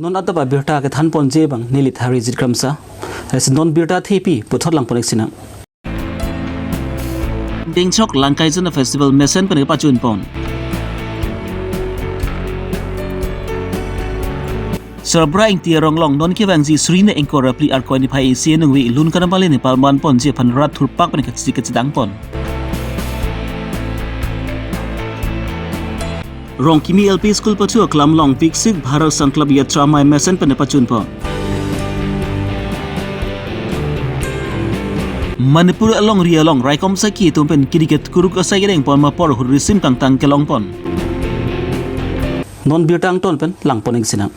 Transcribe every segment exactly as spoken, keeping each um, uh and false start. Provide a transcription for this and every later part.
Non adap abirta kethan ponji abang neli Tharijit Kramsa. Lasi non birta thepi puthot lang pon-ik sinang. Ingdeng throk Langkaijan Festival mesen pen kepachun pon. Sorbra Ingti arong along non kevangji suri ingkoi ra phli Arkoi niphai isi aningve Lunkan Bali Nepal man ponji aphan rat thurpak pen kachisi kachidang pon. Rongkimi L P School pathu aklam along Viksit Bharat Sankalp Yatra amei mesen pen pachun pon. Manipur alongri along raikom saki atum pen kiri ke kuruk asai kedeng pon ma apor ahut risim kangtang kelong pon. Non birta angton pen lang pon-ik sinang.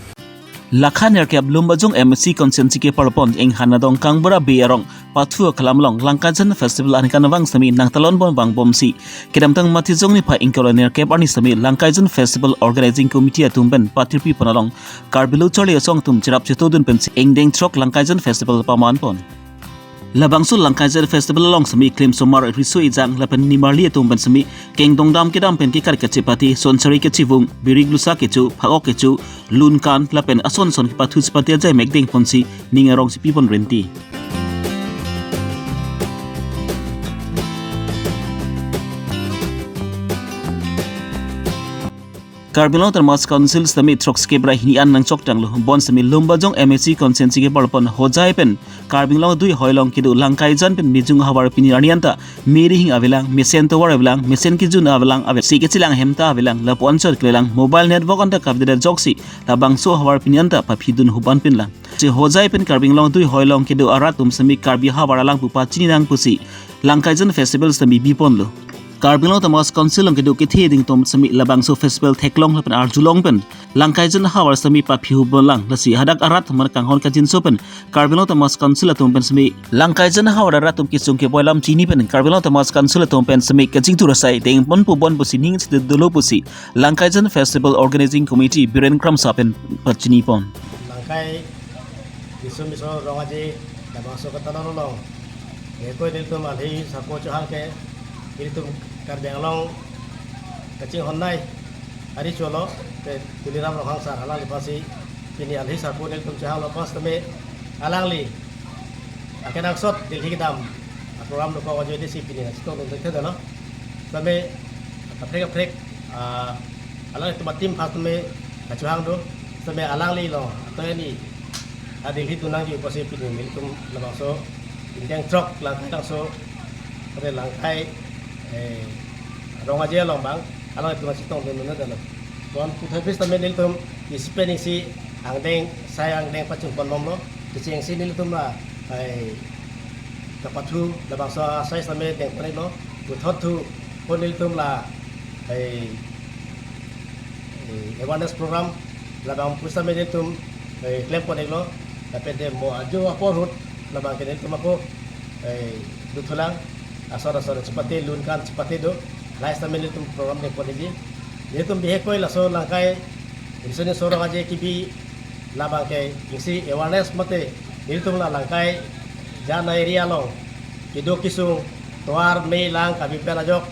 Lakha nerkep Lumbajong M A C constituency kepar pon Inghan adong Kangbura Bey arong pathu aklam along Langkaijan Festival aningkan vang sitame nangtalon pon vangbomsi kedamtang Matijong niphai ingkoi ra nerkep arni sitame Langkaijan Festival Organizing Committee atum pen pathirpi pon along Karbi Lo Charli Asong atum cherap chetodun pensi ingdeng throk Langkaijan Festival paman pon. Labangso Langkaijan Festival along sitame klemsomar riso ejang lapen nimarli atum pen sitame kengdong dam kedam pen kekar kachepate, sonsari kachevung, birik lusa kecho, phak-ok kecho, lunkan lapen ason son kepathu chepate ajai mekdeng ponsi ning arong si pi pon renti. Karbi Anglong Autonomous Council sitame throksikep ra hini an nangchoktanglo, bonsitame Lumbajong M A C constituency kepar pon Hojai pen Karbi Anglong adui hoi along kedo Langkaijan pen Mijung ahavar pini arni anta me rihing avelang, mesen tovar avelang, mesen kejun avelang, ave si kachelang ahem ta avelang, lapu anchot kelelang, mobile network anta kavedet ajoksi labangso ahavar pini anta paphidun huban pinlang. Si Hojai pen Karbi Anglong adui hoi along kedo arat atum sitame Karbi ahavar alang pu pachini nang pusi Langkaijan Festival sitame bi ponlo. Karbi Anglong Autonomous Council along kedo kethe ding atum sitame labangso festival theklong lapen arjulong pen Langkaijan ahavar sitame paphi huponlang, lasi hadak arat atum kanghon kangjinso pen Karbi Anglong Autonomous Council atum pen sitame Langkaijan ahavar arat atum kesung keboi alam chini pen Karbi Anglong Autonomous Council atum pen sitame kachingthur asai deng pon pu bon pusi ning si dolo pusi Langkaijan Festival Organizing Committee Biren Kramsa pen pachini pon. Langkai Bisu Miso Rong Aje labangso katalon along bihekkoi nelitum alhi sarpo chohang ke nelitum Karbi Anglong kachinghonnei ari cholo te Tuliram Ronghang sar alangli aphansi pini alhi sarpo nelitum chohanglo, bonsitame alangli akenangsot Delhi kedam aprogram dokok ajoine si pini nangchetongdun thekthedetlo. Sitame kaprek kaprek, ah, alanglitum a-team aphan sitame kachohang do, sitame alangli along atoi ani a-Delhi dun nangji pusi pini nelitum labangso ingdeng throk Langkai Langso, pada Langkai, eh, Rong Aje along abang alanglitum nangchetongdun nangdetlo. Bon puthot bis sitame nelitum isi pen isi angdeng, sai angdeng pachun ponbomlo. Kechengsi nelitum la, eh, kapathu labangso asai sitame deng pon-iklo. Puthot thu pon nelitum la, eh, eh, awareness program labang pusitame nelitum, eh, klem pon-iklo. Lapen te mo ajo apor ahut labang ke nelitum ako, eh, dothulang, asor asor chepate, lunkan chepate do, lahai sitame nelitum program deng pon-ikji. Nelitum bihekkoi laso Langkai Bisu Miso Rong Aje kebi labang ke isi awareness mate nelitum la Langkai Jana area along kedo kesung tovar me lang kabi pen ajok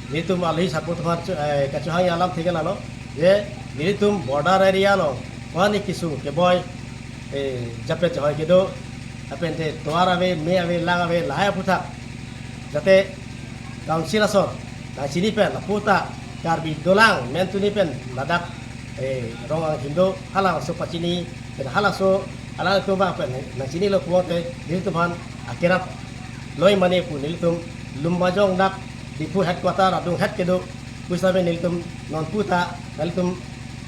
nelitum alhi sarpo atum aphan cho-, eh, kachohang alam thik lalo. Je nelitum border area along ko-an kesung keboi, eh, japet jahoi kedo, lapen te tovar ave, me ave, lang ave, lahai aphuthak jate council asor nangchini pen, lapu ta Karbi dolang mentuni pen ladak, eh, rong anghim do, halaso pachini pen halaso alangtum abang pen nangchinilo pulote nelitum aphan akerap loi mane pu nelitum Lumbajong dak Diphu headquarter adung het kedo pusitame nelitum non pu ta nelitum,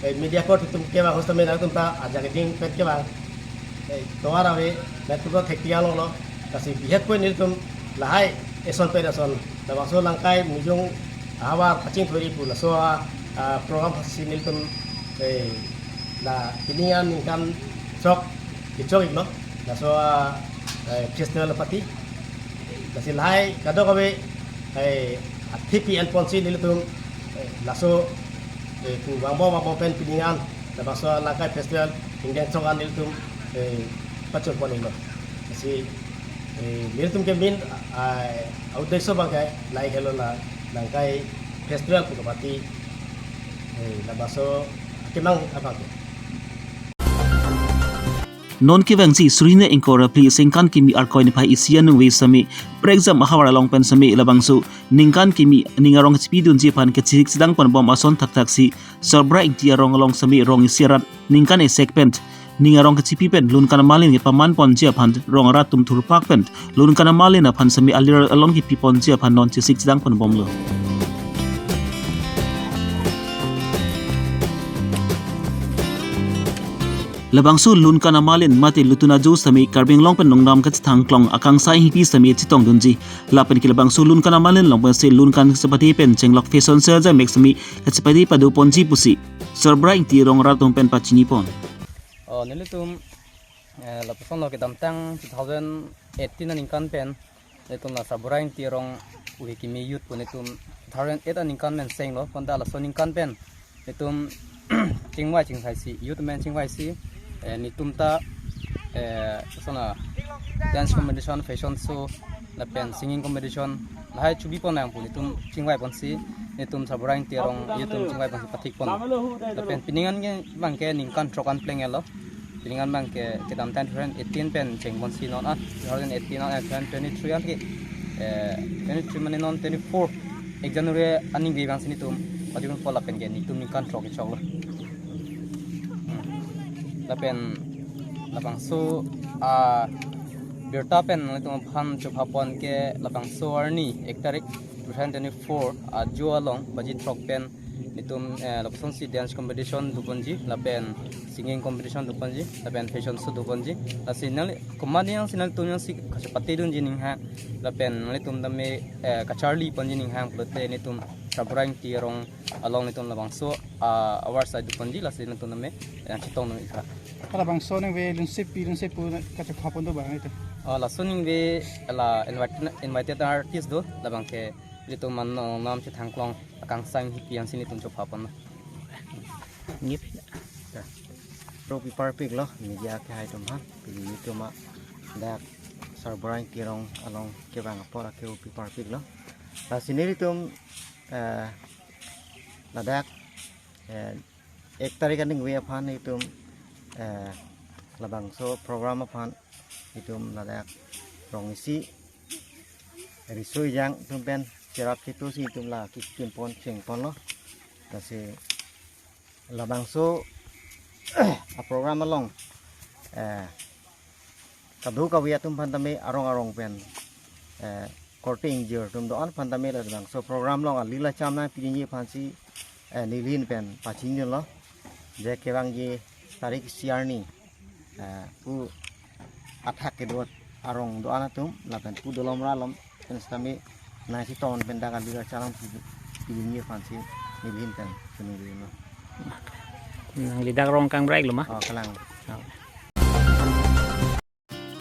eh, media court atum kevang pusitame nelitum ta ajak ding pen kevang, eh, tovar ave, nelitum ta thekti alonglo. Lasi bihekkoi nelitum lahai eson pen eson labangso Langkai Mijung ahavar pachingthurji pu laso a, a, program si nelitum, eh, la pini aningkan throk kechok-iklo laso a, eh, festival party. Lasi lahai kadokave, eh, athipi enponsi nelitum, eh, laso, eh, pu vangbom vangbom pen pini an labangso Langkai Festival ingdeng throk an nelitum, eh, pachun pon-iklo. Lasi, eh, nelitum ke main, ah, uddesho abang ke lahai helo la Langkai Festival pu kapati, eh, labangso akemang abang ke. Non kevangji suri hini ingkoi ra phli sengkan kimi Arkoi niphai isi aningve sitame prekjam ahavar along pen sitame labangso ningkan kimi ning arong kachepidunji aphan kachesik chedang ponbom ason thakthak si Sorbra Ingti arong along sitame rong isi arat ningkan esek pen ning arong kachepi pen Lunkan Amalin kepaman ponji aphan rong arat atum thurpak pen Lunkan Amalin aphan sitame alir along kepi ponji aphan non chesik chedang ponbomlo. Labangso Lunkan Amalin mate lutun ajo sitame Karbi Anglong pen nongnam kachethang klong akangsai hipi sitame chetongdunji. Lapen ke labangso Lunkan Amalin along pensi Lunkan kachepate pen chenglok fashion show ajak mek sitame kachepate pado ponji pusi Sorbra Ingti rong arat atum pen pachini pon. Oh, nelitum, eh, lapuson lo kedamtang two thousand eighteen aningkan pen nelitum la Sorbra Ingti arong uhi kimi youth pu nelitum two thousand eight aningkan pen senglo, bonta laso aningkan pen nelitum chingvai chingvai si, youth men chingvai si, eh, nelitum ta, eh, sona dance competition, fashion show, lapen singing competition, lahai chebi pon nang pu nelitum chingvai ponsi, nelitum Sorbra Ingti arong youth atum chingvai ponsi pathik pon. Lapen pining an ke bang ke ningkan throk an plenglo. Pining an bang ke kedamtang two thousand eighteen pen cheng ponsi non an, two thousand eighteen an, eh, two thousand twenty-three an ke, eh, twenty-three mane non twenty-four, ek January aningve vangsi nelitum pajun pon lapen ke nelitum ningkan throk kechoklo. Hmm. Lapen labangso, ah, birta pen nelitum aphan chopha pon ke labangso arni ek tarik two thousand twenty-four ajo along baji throk pen nelitum, eh, lapuson si dance competition do ponji, lapen singing competition do ponji, lapen fashion show do ponji. Lasi nangli komat yang si nangtum yang si kachepatedunji ninghang, lapen nangtum tame, eh, kacharli ponji ninghang pulote nelitum Sorbra Ingti arong along nelitum labangso, ah, ahavar sai do ponji, lasi nangtum tame, eh, chetongdun ikha. Labangso ningve lungsepi lungsepo kachepha pon do bang itu. Oh, laso ningve la invite-, invited artist do, labang ke nelitum man nongnam chethang klong akangsai hipi ansi nelitum chopha pon. Ngip. Ya. Ro pi parpiklo media kehai atum ha. Pini nelitum adak Sorbra Ingti arong along kevang apor ake ro pi parpiklo. Lasi nelitum, eh, ladak, eh, ek tarik aningve aphan nelitum, eh, labangso program aphan nelitum ladak rong isi riso ejang atum pen cherap chetu si nelitum la kekim pon cheng ponlo. Lasi labangso aprogram along, eh, kadokave atum aphan tame arong arong pen, eh, korte ingjir atum do-an aphan tame labangso program along alir acham nangpidunji aphansi, eh, neli ahin pen pachinilo. Je kevangji tarik isi arni, eh, pu athak kedo arong do-an atum lapen pu dolom ra alom pen sitame nangchetong pen dak alir acham nangpi-, pidunji aphansi neli ahin pen chinilo. Nangli dak rong kangbraiklo ma? Oh, kalang. Oh.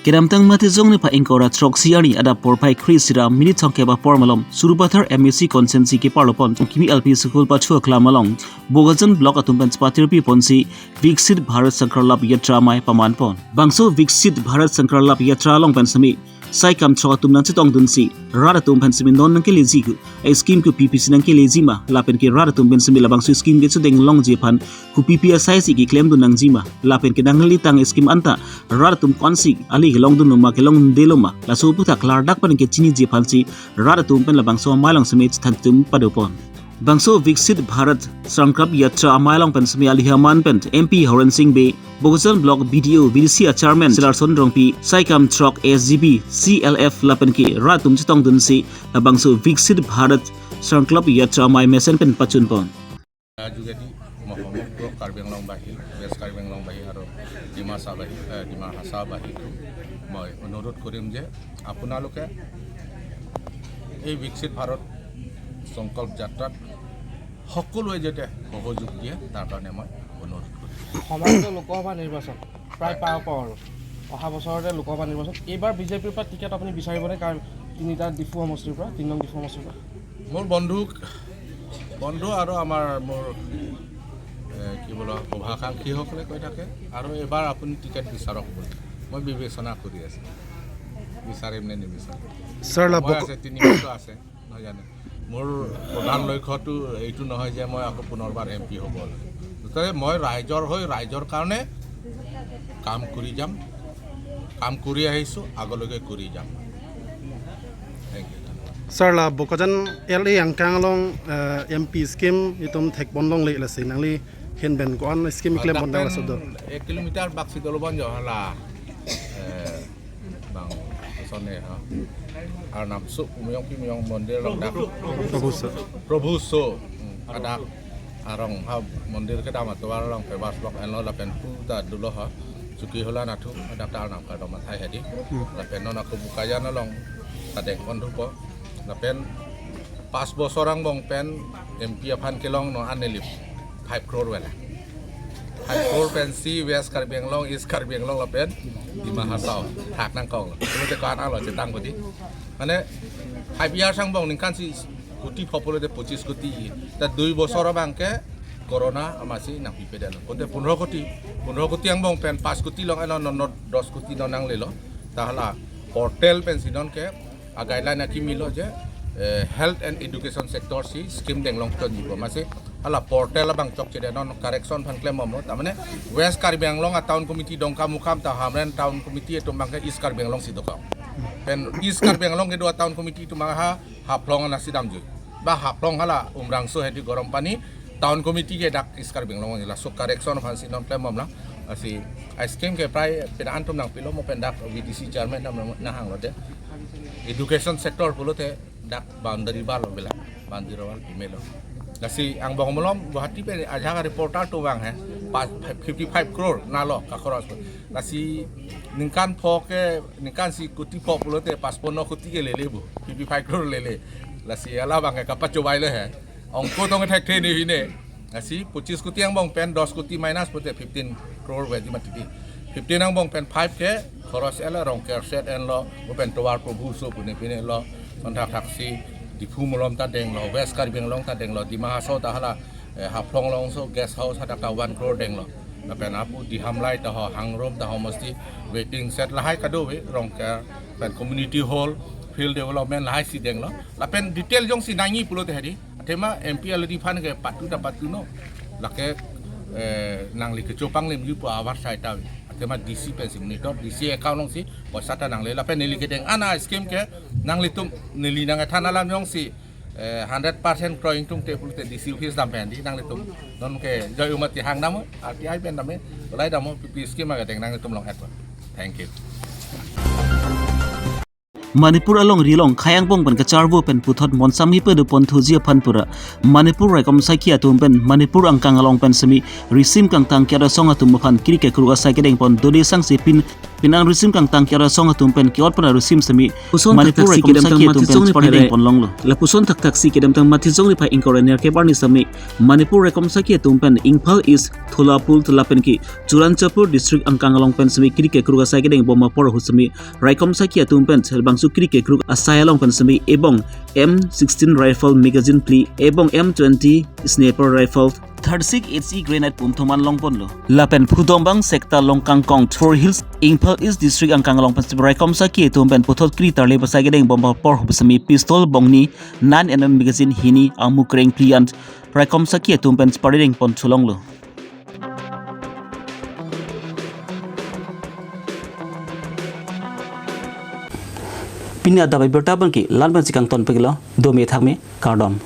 Kedamtang Matijong niphai ingkoi ra throksi arni adap porphai kre-isi ra minit thomkep apor malom Sarupathar M A C constituency keparlo pon Kimi L P School pachu aklam along Bokajan Block atum pen chepatirpi ponsi Viksit Bharat Sankalp Yatra amei paman pon. Bangso Viksit Bharat Sankalp Yatra along pen sitame sai kam throk atum nangchetongdunsi rat atum pen sitame non nangkeleji ke scheme kopi pisi nangkeleji ma, lapen ke rat atum pen sitame labangso scheme kechedeng longji aphan kopi pi asai si keklemdun nangji ma, lapen ke nanglitang scheme anta rat atum ko-ansi ali kelongdunlo ma kelongdelo ma, laso aphuthak klardak pen kechiniji aphansi rat atum pen labangso amei along sitame chethan atum pado pon. Bangso Viksit Bharat Sankalp Yatra amei along pen sitame alihi aman pen M P Horen Sing Bey, Bokajan Block B D O, B D C A Chairman Selarson Rongpi, sai kam throk S G B, C L F lapen ke rat atum chetongdunsi labangso Viksit Bharat Sankalp Yatra amei mesen pen pachun pon. যোগেদি মই সমগ্ৰ কাৰ্বি আংলংবাসী, ৱেষ্ট কাৰ্বি আংলংবাসী আৰু ডিমাছাবাসী, এ, ডিমা হাছাওবাসীক মই অনুৰোধ কৰিম যে আপোনালোকে এই বিকশিত ভাৰত সংকল্প যাত্ৰাত সকলোৱে যাতে সহযোগ দিয়ে, তাৰ কাৰণে মই অনুৰোধ কৰিম। সমাগত লোকসভা নিৰ্বাচন প্ৰায় পাওঁ পাওঁ আৰু অহা বছৰতে লোকসভা নিৰ্বাচন। এইবাৰ বিজেপিৰ পৰা টিকেট আপুনি বিচাৰিবনে? কাৰণ তিনিটা ডিফু সমষ্টিৰ পৰা, তিনি নং ডিফু সমষ্টিৰ পৰা। মোৰ বন্ধু, বন্ধু আৰু আমাৰ, মোৰ, এ, কি বোলো, শুভাকাংক্ষীসকলে কৈ থাকে, আৰু এইবাৰ আপুনি টিকেট বিচাৰক বুলি। মই বিবেচনা কৰি আছোঁ, বিচাৰিম নে নিবিচাৰিম। ছাৰ, সময় লাভ আছে, তিনি বছৰ আছে, নহয় জানো? মোৰ প্ৰধান লক্ষ্যটো এইটো নহয় যে মই আকৌ পুনৰবাৰ এম পি হ'ব লাগে। গতিকে মই ৰাইজৰ হৈ ৰাইজৰ কাৰণে কাম কৰি যাম। কাম কৰি আহিছোঁ, আগলৈকে কৰি যাম। Thank you, ধন্যবাদ। Sir, la Bokajan L A angkang along, eh, M P scheme itum thekpon longle, lasi nangli ahin pen ko-an scheme klem pon dang laso do? Ladak pen ek kilometer bak si dolo bon jo hala, eh, bang, asonne ha. Arnam su Umyong Pimyong mondir along dak. Prabhu So. Prabhu So. Hmm, adak arong ha mondir kedam atovar along pavers block enlo lapen pu ta dolo ha. Chuki hola nathu adak ta Arnam kardom athai hedi. Hmm. Lapen non ako Bokajan along ta dengpon thupo. Lapen pas bosor angbong pen M P aphan kelong non anelip five crore wala. Five crore pensi West Karbi Anglong, East Karbi Anglong lapen Dima Hasao thak nangkok. Pulote ko-an alo chetang pudi. Mane five years angbong ningkan si koti pho pulote pochis koti. Ta dui bosor abang ke corona amatsi nangpipedet lo. Pulote pondro koti, pondro koti angbong pen pas koti long elo non, non dos koti non nanglelo. Ta hala portal pensi non ke a guideline akimi lo je, eh, health and education sector si scheme dengpon tonji ko. Amatsi hala portal abang chokchedet, non correction aphan klem bomlo. Ta mane West Karbi Anglong a town committee Dongkamukam ta Hamren town committee atum abang ke East Karbi Anglong si dokok. Pen East Karbi Anglong kedo a town committee atum abang ha Haflong anatsi damjui. Ba Haflong hala Umrangso hedi Gorompani town committee ke dak East Karbi Anglong, laso correction aphansi non klem bomlang. Lasi a scheme ke prai pina antum nangpilo mo pen dak V D C chairman nam nang hanglo de. Education sector pulote dak boundary wall lo bela, boundary wall pimelo. Lasi angbong malom Guwahati pen ajak reporter atum abang he, pas fifty five crore nalo ka-cross. Lasi ningkan pho ke, ningkan si koti pho pulote pas pondro koti ke lele bo, fifty five crore lele. Lasi hala abang ke kapachobei lo he. Ongko tong thekthe ne hine. Lasi pochis koti angbong pen dos koti minus pulote fifteen crore wajib mati di. Fifteen angbong pen five ke khoros elo, Rongker set enlo, lapen tovar Prabhu So pune pine lo, sonthak thaksi Diphu malom ta denglo, West Karbi Anglong ta denglo, Dima Hasao ta hala, eh, Haflong alongso guest house hadak ta one crore denglo. Lapen apu Dihamlai ta ho, Hangrum ta ho, mesti waiting shed lahai kadokave, Rongker pen community hall, field development lahai si denglo. Lapen detail jongsi nangji pulote hedi. Athema M P already aphan ke patu ta patunon. Lake, eh, nangli kecho panglim lipo avar sai ta. Athema D C pensi monitor, D C account alongsi poisa ta nangle. Lapen neli kedeng ana scheme ke nanglitum neli nangthan alam jongsi, eh, hundred percent kroi ingtungte pulote D C office dam pen di nanglitum. Non kejoi umati hang dam, R T I pen dam, ulai dam, P P scheme kedeng nanglitum long act. Thank you. Manipur alongri along khei angbong pen kacharvo pen puthot monsam hipe dopon thuji aphan pura Manipur raikom saiki atum pen Manipur angkang along pen semi risim kangtang ke-ot asong atum aphan kiri kekruk asai kedengpon dode sangse pin pin an risim kangtang ke-ot asong atum pen ke-ot pen risim semi puson Manipur thakthak si raikom kedamtang saiki atum pen Mathijong ni chepari phai dengpon longlo. Lapuson thakthak si kedamtang Mathijong ni phai ingkoi ra nerkep arni semi Manipur raikom saiki atum pen Imphal East, Tholapur, Tholapur pen ke Churachandpur district angkang along pen semi kiri kekruk asai kedeng bom apor ahut semi raikom saiki atum pen labangso kiri kekruk asai along pen semi ebong M sixteen rifle magazine phli ebong M twenty sniper rifle, thirty-six H E grenade pum thom an longponlo. Lapen Phudombang sector along kangkong Throw Hills, Imphal East district angkang along pen semi raikom saiki atum pen puthot kiri tarle asai kedeng bom apor ahut semi pistol bongni, nine M M magazine hini, amu kreng phli an raikom saiki atum pen chepari dengpon cholonglo. Pini adap abirta abangke la-an pensi kangton peklo, dome thakme, kardom.